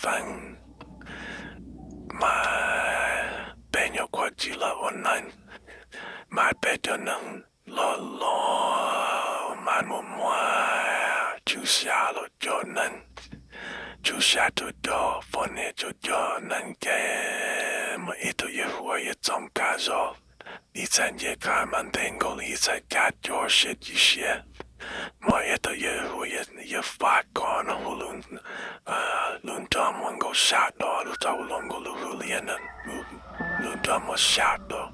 peev, mas peb nyuam qhuav tsis los ua neeg, mas peb cov neeg los los mas muaj muaj tswv xya los cov neeg, tswv xya rau cov poj niam rau cov neeg ces muaj ib tug yawg hu ua Yawg Txoov Kav Zos, ib txhais nce qab mas ntev nkaus li ib txhais kav cuaj siab ci siab. Muaj ib tug yawg hu ua Yawg Faj Kos no hu lub nroog muaj nkaus xya dos, lub tau los nkaus lub hwj liaj na, lub nroog muaj xya dos.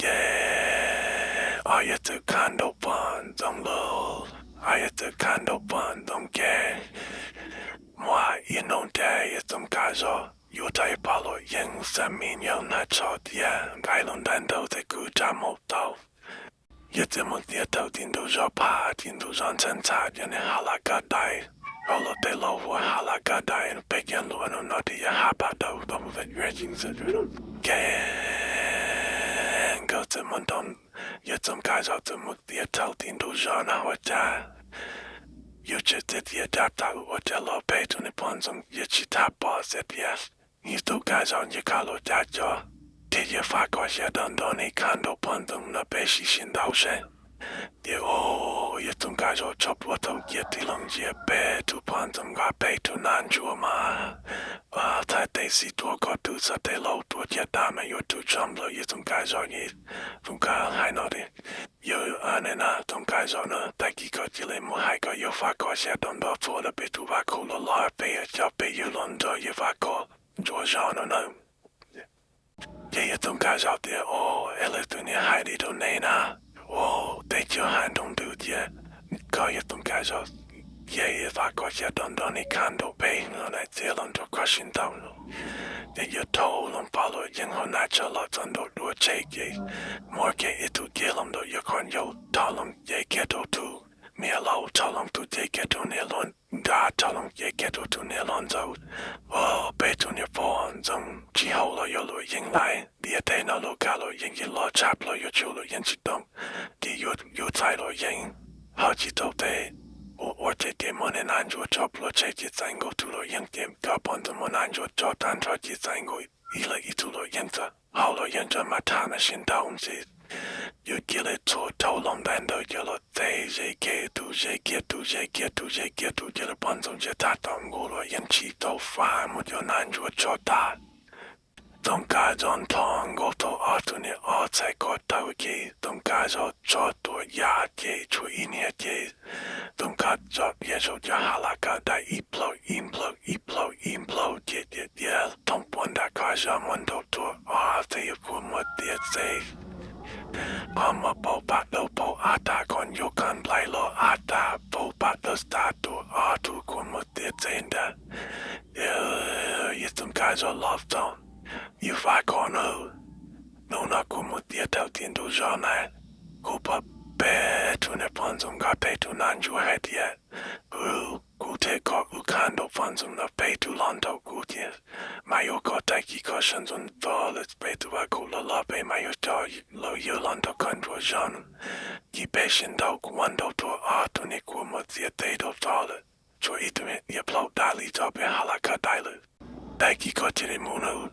Ces ob yawg txawm khab nraum pog ntxoog lawm, ob yawg txawm khab nraum pog ntxoog ces muaj ib hnub ces Yawg Txoov Kav Zos yuav tau ib pab luam yeeb, xa me nyuam hnav tsho thiab nqaij lub ntaj ntaug thiab kwv rab hmab tau. Yawg txawm mus txiav taws tim ntug zos phab, tim ntug zos ntxhab ntxhab cov niag Has Las Kaj Dais, rau luag tej laus hu ua Has Las Kaj Dais, peb cov hluas no no tias yog Hab Pab Daus tau hu ua Red Jeans. Ces nkawd txawm mus nrog Yawg Txoov Kav Zos txawm mus txiav taws tim ntug zos na ua cas yus tseem txiav txiav rab taws ua cas los peb tus niag poj ntxoog yawg tsis tham pom xwb tias Yawg Txoov Kav Zos nce qab los cab cov, ces Yawg Faj Kos xya dos nrog nws khab nraum pog ntxoog no peb sim sib ntaus seb. Ces o, Yawg Txoov Kav Zos tso plhuav taug cia tig los ntsia peb tus pog ntxoog nqa peb tus nas ntsuag mas txhais tes xis tuaj kom tus txhais tes laus tuaj cia tas mas yuav tus tshaj plaws Yawg Txoov Kav Zos. Yawg Txoov Kav hais no tias, yawg ne na, Txoov Kav Zos na, tag kis koj cia li mus hais kom Yawg Faj Kos xya dos nrog txhua lawv peb tus vaj khaum los los peb coj peb yawg los nrog Yawg Faj Kos ntsuas zos no na. Ces Yawg Txoov Kav Zos tias, o, es lawv twb niaj hais li rau neb na, o, tej chaw hais nroo ntws tias koj Yawg Txoov Kav Zos, ces Yawg Faj Kos xya dos nrog nws khab nraum peb no lawm txiav los nrog koj sib ntaus no. Ces yawg dhau los pab luam yeeb hauv nas tsho los txog nraum dua tsheb ces muaj kiag ib tug cev los ntawm yawg qhov ncauj, dhau los cev kiag rau tus me laus, dhau los tus cev kiag rau niag hluas nraug, dhau los cev kiag rau tus niag hluas ntxawm. Peb tus niag poj ntxoog tsis haum los yuav luam yeeb lawm, tiam teb no luag kaj luam yeeb ces los tshaj plaws yuav tsum luam yeeb tsis tau, ces yuav txais luam yeeb ho tsis tau tes. Ua ua ces ces muaj niag nas ntsuag tso plhuav tsheb ces txais nkaus tus luam yeeb ces cov poj ntxoog muaj nas ntsuag tso tag nrho ces txais nkaus ib leeg ib tug luam yeeb txog, haus luam yeeb tso mas tham na sib ntaus ces yawg cia li txhua dhau los ntaim ntawd coj los txev ze kiag tus ze kiag tus ze kiag tus ze kiag tus cia li poj ntxoog ntsia tag tom nkaus luam yeeb tsis tau faj mus cov nas ntsuag tso tag. Txoov Kav Zos nthos nkaus tau ob tug niag ob txhais ko taw ces Txoov Kav Zos tso tuam yam ces tshuav ib niag ces Txoov Kav Zos piav zaum cov Has Las Kaj Dais ib plaug ib plaug ib plaug ib plaug ces tias tias thoob puag nram Kav Zos muaj nraug tuag ob txhais, yog kua muag tiav txev, qhov muag paug pam dawb paug av tas, qhov ncauj kab nplaim los av tas, paug pam dawb tas, tuag ob tug kua muag tiav txev ntag. Yawg Txoov Kav Zos los txog, yawg Faj Kos na, hnub no kuv mus txiav taws tim ntug zos na, kuv pom peb tug niag poj ntxoog nqa peb tug nas ntsuag hais tias kuv thiaj kom wb khab nraum poj ntxoog no peb tug los nrog kuv thiab, mas yuav kom tag kis koj sawv ntxov txog lawm peb tus vaj khaum los los peb mas yuav coj lawv yawg los nrog koj ntsuas zog no, ces peb sib ntaus kuv muab nraug tuag ob tug niag kua muag tiav txev rau tod lawm, tshuav ib tug niag plaub dab li tso peb Has Las Kaj Dais lawm. Tag kis koj cia li mus nawb.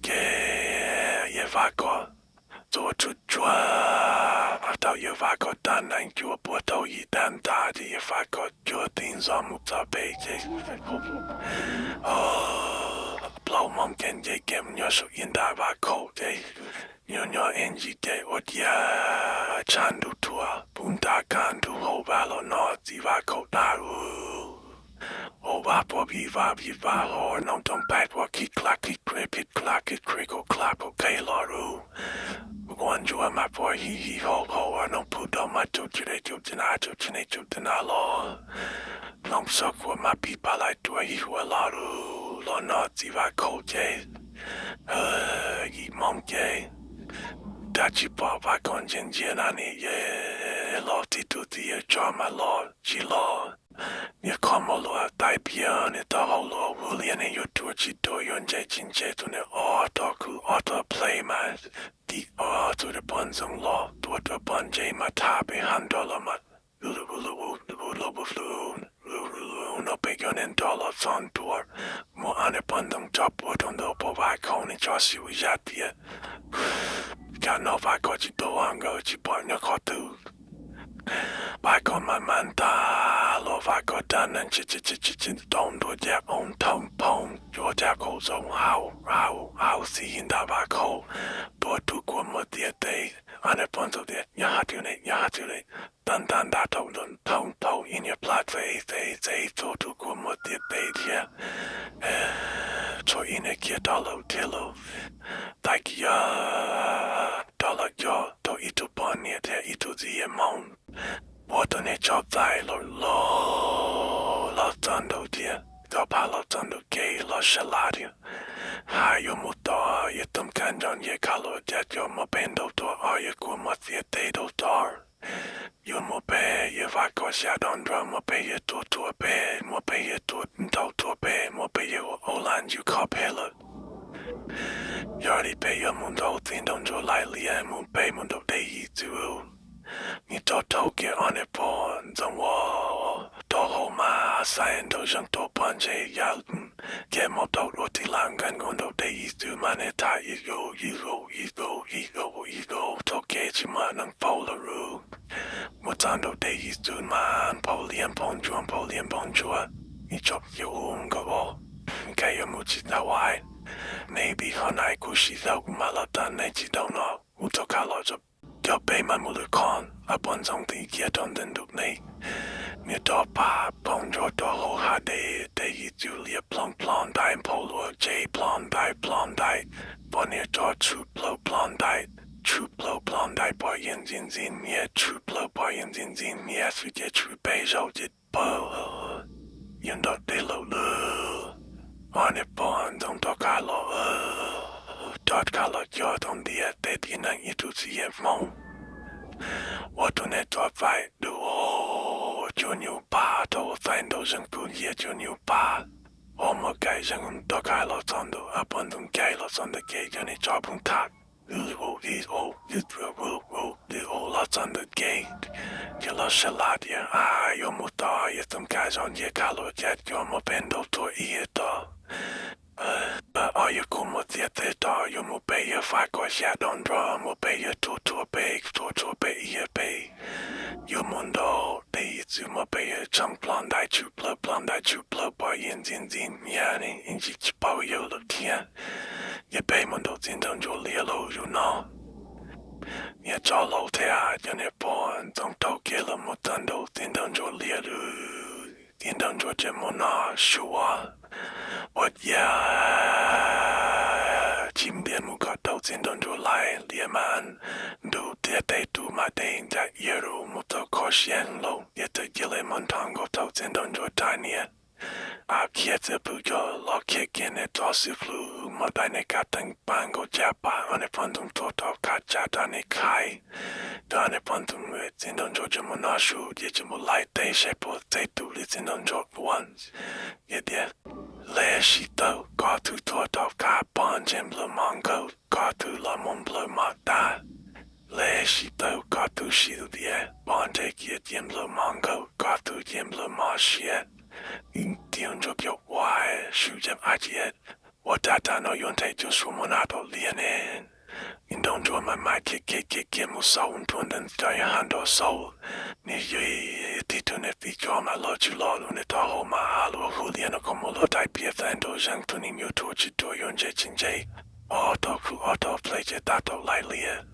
Ces yawg Faj Kos txuas tsuag tsuag tau yawg Faj Kos tag nees cuaj puas tau yim tag nrho ces yawg Faj Kos cuag tib ntxov mus txog pem ces plaub moos kev nce kev mus nyob saum ib nta vaj khaum ces nyob nyob ib ntsis ces ua ciav tshav ntuj thuav puv nta kaj ntug hauv vaj los no txiv vaj khaum tag lawm. Hauv vaj puav vij vaj vij vaj hauv no toog paib puav khib kla khib kre phib kla khib kre kaum kla kaum qe los lawm. Ua ntsuag mas puav hi hi hauv hauv no phuv dau mas caum tsis dej caum tsis nag caum tsis neg caum tsis nag los. Hloov xab khuam mas pib pab laim tuam hi huam los lawm los no txiv vaj khaum ces yim moos ces dab tsi pom vaj khaum ntsia ntsia na ni yawg los tib tug txiv yawg tso mas los tsis los. Niag qhov muag luaj taij phiab niag taub hau luaj hwj liaj niag yuav ruam tsis ruam yuav ntse tsis ntse tus niag ob tog kub ob tog plhe mas tim ob tug poj ntxoog los tuaj rau pog ntse mas thaj peb hab nrog los mas no peb cov nrog los txog ntua, muab ob niag poj ntxoog tso puag rau ntawm puag Vaj Khau, nws tso xyuas zaj tias, cas no Vaj Khau tsis tuaj, nkawd tsis pom nyob qhov twg. Vaj Khau mas mas ntag los Vaj Khau rab nees tsis tsis tsis tsis tsis tau ntua cas oo thoob phoom yuav cas kaum zoo hau hau hau xis ntag Vaj Khau tuav rub kua muag tiav teb. Ob niag poj ntxoog tias, yog hais tias ne, yog hais tias ne, tag ntag ntag rau ntawm thoob thoob ib niag plab txev txev txev tuav rub kua muag tiav teb thiab. Tshuav ib niag kiag rov lawm thiab lauj. Tag kis yog rov los coj tau ib tug poj niam thiab ib tug txiv yawg Hmoob. Ua tus niag tso txais los los los txog ntawm thiab, tso phaj los txog ntawm kev los sab laj thiab. Hais yuav mus tos yawg Tooj Kab Ntsoov Yej Kab Luam Cab Cua, muab peb ntaus tuag ob yawg kua muag tiav teb rau tod. Yuav mus peb yawg Vaj Khau Xya Dog Nrog, muab peb yawg tuav tuav peb, muab peb yawg tuav ntaus tuav peb, muab peb yawg ua aub lam ncws khob peb lawm. Yog li peb yuav mus ntaus txiv nraug ntsuag Laij Liab, mus peb mus ntaus Dej Yim Txwv. Nws rov rau kiag ob niag poj ntxoog ua rau hauv mas xaiv nraum zeeg tuaj pov ntseg yam ces mus rau dua tim lam nkaus nkaus ntaus Dej Yim Txwv mas nws tham ib zaug ib zaug ib zaug ib zaug ib zaug rau kev tsis muaj neeg paub lawm lauj. Mus txog ntaus Dej Yim Txwv mas nphau liab nphau ntsuag nphau liab nphau ntsuag, nws tsom yus nkaus os. Koj yuav mus tsis tau ai, neb pib ho nais kuv sim zaum kuv mam los tag, neb tsis tau no kuv rov qab los. Cov peb mas mus lwm qhov, ob poj ntxoog tig kiag rau ntawm ntug dej. Nws rov pam phoom nrov rau hauv hav dej, Dej Yim Txwv liab ploog plho ntais, nphau luaj tseb plho ntais plho ntais, poj niam rov tshwm plaws plho ntais, tshwm plaws plho ntais pom yeej ntxim ntxim hnyiab, tshwm plaws pom yeej ntxim ntxim hnyiab xwb ces tshwm peb zaug ces pawg yuav nto dej lawm lauj. Ob niag poj ntxoog rov qab los, rov qab los cog tau ntiaj teb tib neeg ib tug txiv yawg Hmoob. Ua tus niag tso txais dua cuaj nyuj pag rau txais ntaus zeeg pug yias cuaj nyuj pag. Ua muab kaim zeeg rov qab los txog ntawm ob poj ntxoog kaim los txog ntawm kev cov niag tso phooj tham. Los txog ntawm kev, ces los sab laj tias, a, yuav mus tos yawg Tooj Kab Ntsoov Yej Kab Luam Cab Cua, muab peb ntaus tuag ib yam tod. Ob yawg kua muag tiav teb tod, yuav mus peb yawg Vaj Khau Xya Dog Nrog, muab peb yawg tuav tuag peb, tuav tuag peb ib yam peb. Yuav mus ntaus Dej Yim Txwv, muab peb yawg tshooj plho ntais tshwm plaws plho ntais tshwm plaws pom yeej ntxim ntxim hnyiab ne, yeej tsis paub yawg lawm thiab. Yog peb mus ntaus txiv nraug ntsuag Liab lauj zaum no. Niag tsov laus thiab cov niag poj ntxoog taug kev los mus txog ntaus txiv nraug ntsuag Liab lauj. Txiv nraug ntsuag ces mus noj su ua ciav tsis ntiag mus kom tau txiv nraug ntsuag Laij Liab mas ntuj tiaj teb tus mas dej ncaj iab lug mus txog kho siab lauj, yog txawm cia li mus nrho nkaus tau txiv nraug ntsuag rab niag a khiav txiav plhu coj los khiav kiag niag tsov xwb plhu, muab daim niag kab teeg pab nkaus caj pas, ob niag poj ntxoog tuag rau kab tsam rab niag khaiv. Cov niag poj ntxoog txiv nraug ntsuag tseem mus noj su ces tseem mus laij teb saib puas txeeb tus li txiv nraug ntsuag ua. Yog tias, lej sib tawm koj twb tuag rau kab poj ntseeg nplawg mom nkaus, koj twb los mus nplawg mom tag. Lej sib tawm koj twb sib tias poj ntseeg cia cia nplawg mom nkaus, koj twb cia nplawg mom siab. Txiv nraug ntsuag pib ua su yeej ab cia, ua rab rab no yuav nrhiav cov suab muab nab rau Liab ne. Txiv nraug ntsuag mas mas khiav khiav khiav khiav mus xaus nruab ntawd cov yawg hab nrov xaus. Nws yog tib tug niag txiv coj mas los tsis los lus, nws taub hau mas a luas hu Liab no koj mus los daim piam txais nraum zeeg, tus neeg yuav ruam tsis ruam, yuav ntse tsis ntse. Ob tog plhu ob tog plej ces tab tom laij Liab.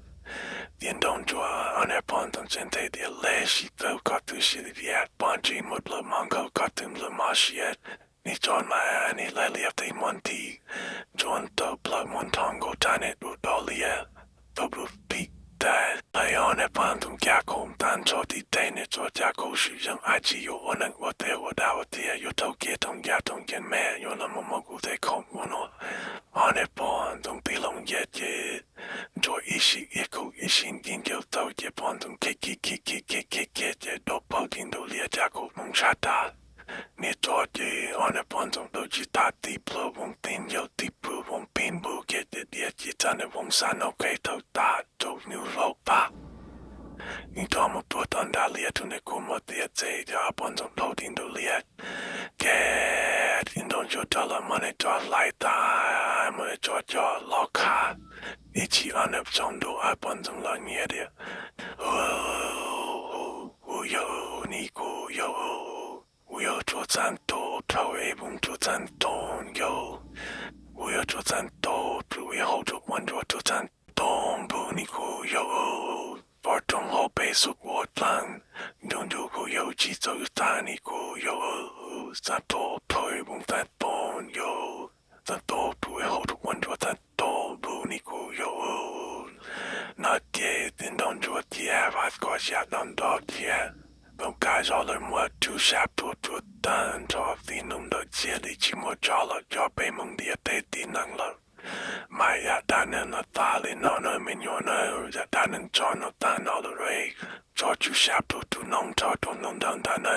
Txiv nraug ntsuag ob niag poj ntxoog tseem teb tias lej sib tawm koj twb sib tias poj ntseeg mus nplawg mom nkaus, koj twb nplawg mom siab. Nws tso mas nws laij Liab teb muab nti, ntsuag tawm plaws mus nrho nkaus rab niag dua do Liab tau plhu pib tag. Lawv ob niag poj ntxoog caj kaum tag nrho tim teb, nws tso caj kaum swm zeeg ab tsi yuav ua neeg ua teb ua dab ua tiag, yuav raug kev raug ncaj raug ncees me, yuav los mus muab kuv tej khoom ua no. Ob niag poj ntxoog tib loo nyias ces ntsuag ib sij ib kaum ib sij nti ncaws tau ces poj ntxoog khiav khiav khiav khiav khiav khiav khiav ces dua pawg tim ntug Liab caj kaum moos sab tag. Niag tsov ces ob niag poj ntxoog dawb tsis tag, tib plhaw voos tib ncaws tib plhaw voos pib npug kiag ces Liab cia txaj niag voos xab nau qe tawg tag rau nws hlau pag. Nws rov mus tuag tom nrag Liab rau niag kua muag tiav txev, ces ob poj ntxoog dhau tim ntug Liab. Ces Tsuas rov los muab nws tso hlais tas, muab nws tso coj los khav ib tsam ob nws tsaus ntuj, poj ntxoog los nyiav tias, Kuv yawg, nim kuv yawg, kuv yawg rua txaj ntaub rau es poob rua txaj ntaub yawg, kuv yawg rua txaj ntaub rua es haus rua quas nruas rua txaj ntaub npug nim kuv yawg, pov roob hauv pes xub quav dlaag, ntuj ntuj kuv yawg tsis txawj tag nim kuv yawg, txaj ntaub rau es poob txaj ntaub yawg, txaj ntaub rua es haus rua quas nruas txaj ntaub npug nim kuv yawg. No ces tib ntaus nruas thiab, vam koj zam tau ntaub thiab. Thaum kawg zoj lawv muab rub sab rua rua tag nrho tib nub ntawd cia li tsis muaj zoj los coj peb Hmoob ntiaj teb tib neeg lawm. Mas yam dab neeg no tag li no na me nyuam na, yam dab neeg tso no tag no lawm, tso rub sab rua rua noog nrho rau hnub ntawd ntag na.